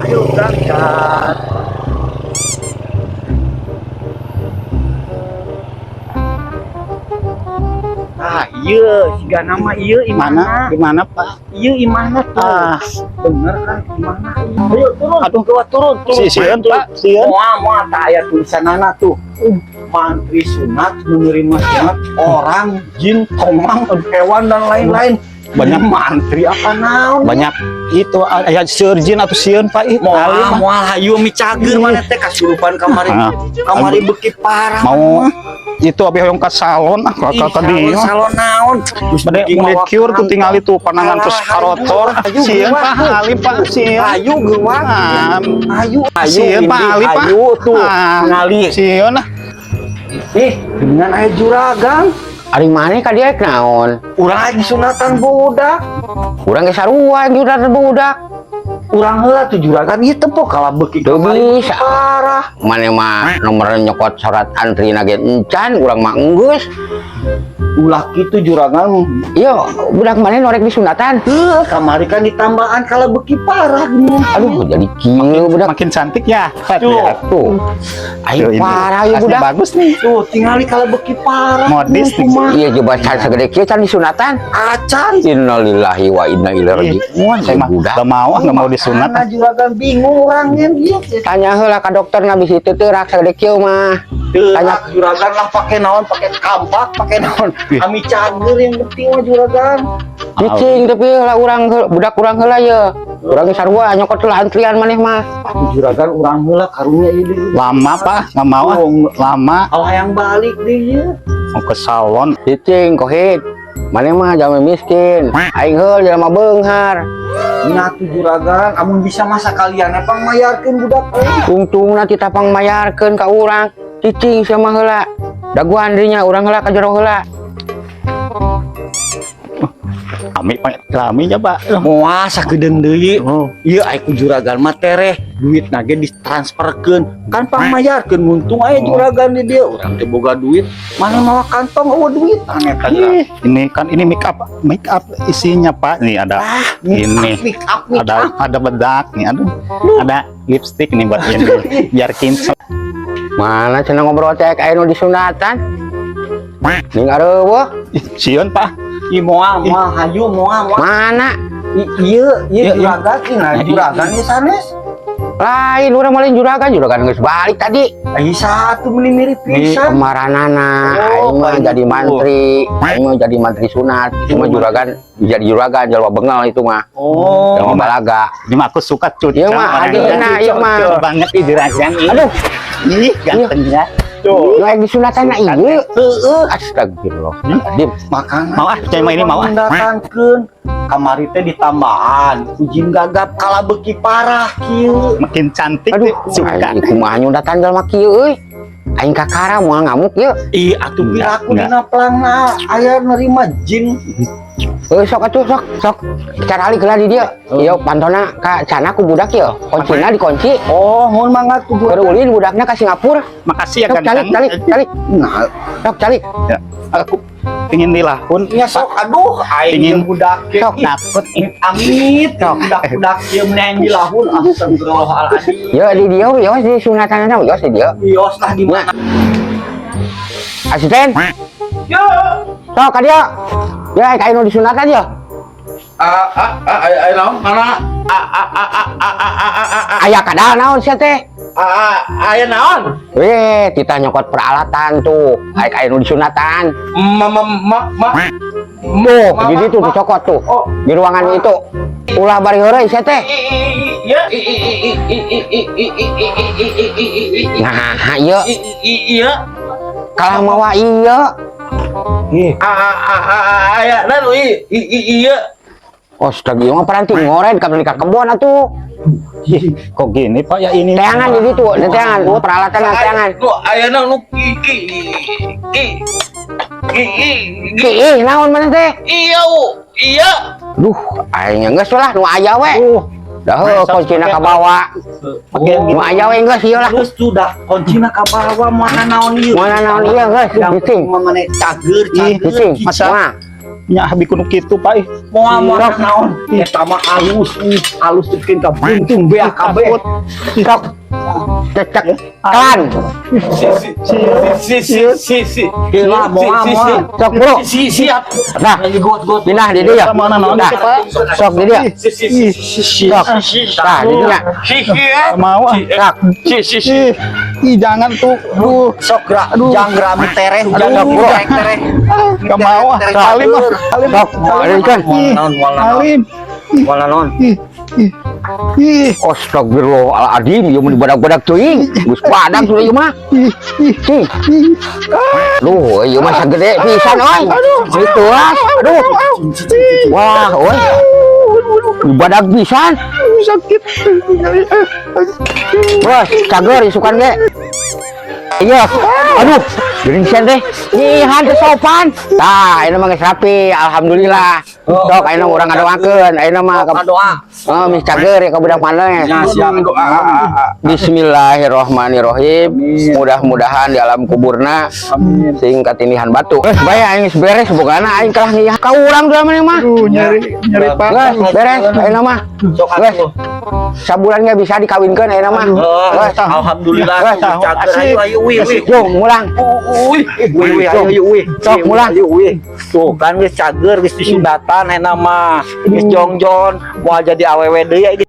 Ayo berangkat. Ah, iya, siga nama iya Mana? imahna. Di mana, Pak? Iya imahna tuh. Ah. Bener kan imahna. Ayo turun. Aduh. Gua turun, turun. Si sieun, Pak, sieun. Moal moal tak aya tulisanana tuh. Mantri sunat menerima sunat orang, jin, tomang, hewan dan lain-lain. Banyak. Mantri apa naon? Banyak itu aya seur jin atau sieun, Pak. Ih, Moal alim, Pak. moal hayu mi cager mana teh kasurupan kamari. Ah. Kamari beuki parah. Mau itu abi hoyong ka salon ah ka Ih, ka salon, dieu. salon naon? Terus Bade beuki mawa manicure tuh kantong. tinggal itu panangan terus Alah, karotor. hayu, Sieun, geuwat Pak, tuh. alim, Pak, sieun. Ayu geuwat. Ah, Ayu, ayu, sieun, Pak, Indi, alim, Pak. ayu tuh. Ah, Ngali. Sieun ah. Ih, dengan aya juragan. Ari maneh ka dieu naon? Urang lagi sunatan budak. Urang ge sarua juragan budak. Urang heula tuh juragan ieu tempo kalah beuki Teu kamari beuki bisa. parah. Maneh mah nomor nyokot surat antri ge encan, urang mah enggeus. Ulah kitu juragan. Iya, budak maneh norek disunatan. Heuh, kamari kan ditambahan kalah beuki parah gini. Aduh, jadi kieu budak. Makin cantik ya. Pak, Tuh. lihat. Tuh. Aing Tuh, ini. parah ieu Tasnya budak. bagus nih. Tuh, tingali kalah beuki parah. Modis nih. Kumaha? Iya coba can segede kieu can disunatan. Acan. Innalillahi wa inna ilaihi raji'un. Saya mah Budak. nggak mau, ah, nggak mau disunat. Karena juragan bingung orangnya dia. Tanya heula ka dokter na bisi teu teurak segede kieu mah. Tanya juragan lah pakai naon, pakai kampak, pakai naon. Ih. Ami cager yang penting mah juragan. Cicing tapi heula urang budak urang heula ye. Urang ge sarua nyokot heula antrian maneh mah. Atuh juragan urang heula karunya ieu deui. Lama, Pak, nggak mau ah. Lama Kalau yang balik deui ieu. mau ke salon. Cicing kohit. Maneh mah jalma miskin. Aing heul jelema beunghar. Nya tuh juragan, amun bisa masa kalian apa mayarkeun budak euy. Tungtungna ti tapang mayarkeun ka urang. Cicing sia mah heula. Daguan dirinya urang heula ka jero heula. Ami, Pak, rame ya, Pak. Moal sakedeung deui. Oh. Ieu aya ku juragan mah tereh, duitna ge ditransferkeun. Kan pangmayarkeun untung aya juragan di dieu. Urang teh boga duit, mana mawa kantong eueuh duit aneh eta juragan. Ih, ini kan ini make up isinya, Pak. Nih ada Ah, make ini. up, make up, make Ada up. ada bedak nih, aduh. Ada lipstick nih buat ini biar kinclong. Mana cenah ngobrol teh aya nu disunatan. Ning areuweuh. Ih, sieun, Pak. Ih moal moal hayu moal moal. Mana? Ieu ieu Iya, iya. juragan ih nah juragan ieu sanes. Lain urang mah lain juragan, juragan geus balik tadi. Ai satu meuni mirip pisan. Kemaranana, Oh, aing mah kayak jadi gitu. mantri, aing mah jadi mantri sunat, itu mah juragan jadi juragan jalma bengal itu mah. Oh. Jalma balaga. Ini mah aku suka cucok. Iya mah, adina, iya mah. Cocok banget ih juragan ini. Aduh, Ih, gantengnya. Tuh. nu aya disunatan na ieu. Heeh, astagfirullah. Dim, Makana Mau ah, cai mah ini mau ah. Datangkeun. Kamari teh ditambahan, ujin gagap kala beuki parah kieu. Makin cantik aduh, nih, suka. aing kumaha nyundatan jalma kieu euy. Aing kakara moal ngamuk ieu. Ih, atuh piraku Enggak. dina pelangna aya nerima jin. Heuh sok atuh sok sok. Caralik heula di dieu. Ieu pantona ka cana ku budak ieu. Kuncina dikunci. Oh, mun mangga ku Keur ulin budakna ka Singapura. Makasih ya Sok calik ganteng. calik calik. Nah, Sok calik. Ya, aku pingin dilahun. nya sok aduh aing Pingin. jeung budak ge. Sok. Ih, Takut. Amit amit budak-budak ieu meneh dilahun astagfirullahaladzim. Ya di dieu yos di sunatan yos di dieu. Bios lah di mana? Asisten. Yo. Sok ka dieu. Ya ka anu disunatan ya. Ah ah ah aya aya naon? Mana? Ah ah ah ah ah ah ah ah ah Aya kadal naon sia teh? ah ah aya naon? Weh, kita nyokot peralatan tuh. Aya ka anu disunatan. Ma ma ma ma. Tuh, di ditu dicokot tuh. Oh. Di ruangan itu. Ulah bari heureuy sia teh. Iya. I i i i i i i i i i i i i i i Nah, ieu i i iya. kalah mawa ieu. Ah ah ah ah aya naon i i i iya. Astaga, ieu mah paranti ngored ka ka kebon atuh. Ih, kok gini Pak ya ini? Teangan di ditu, di teangan, peralatan teangan. Nu aya naon nu ki ki ki ki i Ki, ih, naon mana teh? iya iya. Duh, aing geus lah nu aya we. Dah heuh kuncina ka bawa. Pakai Nu aya we geus ieu lah. Terus sudah kuncina ka bawa mana naon ieu? Mana naon ieu geus, Yang cicing. penting mah maneh cager Ih, cager. Cicing. Masa? Mah. Nya abi kudu kitu, Pak, ih. Moal moal naon. Eta mah alus, alus bikin ka buntung beak kabeh. Takut. Sok. Cecek kelan. Si si si si si si. Gila, moal moal. Sok bro. Si siap. Nah, Lagi got got. pindah di dia. Mana naon Nah, itu, Pak? sok di dia. Si si si. Ih, Sok. Nah, di dia. Si si. Mau ah. Sok. Si si si. Ih, ih, jangan tuh. Duh, Sok gerak, jangan gerami tereh, Aduh, jangan bro. tereh tereh. gak mau ah. Alim ah. Alim. Sok, ada ikan. Ih, Naon, moal naon. Alim. Moal naon. Ih, ih, ih, Astagfirullahaladzim, ieu mun badak-badak teuing. Geus badak sudah ieu mah. ih, ih, Cing. ih. Duh, ieu mah sagede pisan euy. Gitu ah. Aduh. Wah, euy. Badak pisan. Aduh, sakit. Bos, cager isukan ge. Iya. Aduh, geuning teh. Nyihan teh sopan. Tah, ayeuna mah geus rapi, alhamdulillah. Sok ayeuna urang ngadoakeun, ayeuna mah ka Doa. Oh, mis cager ya ka budak maneh. Ya siap. Doa. Bismillahirrohmanirrohim. Mudah-mudahan di alam kuburna sing katindihan batu. Eh, bae aing geus beres bogana aing kalah ngiyah ka urang dua maneh mah. Aduh, nyeri, nyeri, Pak. Geus beres ayeuna mah. Sok Geus. atuh. Sabulan nggak bisa dikawinkeun ayeuna mah. Oh, Geus. alhamdulillah Geus. cager ayo ayo wih wih. Jung, mulang. Wih wih ayo ayo wih. Sok, mulang. Ayo wih. Tuh kan geus cager geus disunatan ayeuna mah. Geus jongjon moal jadi awewe deui.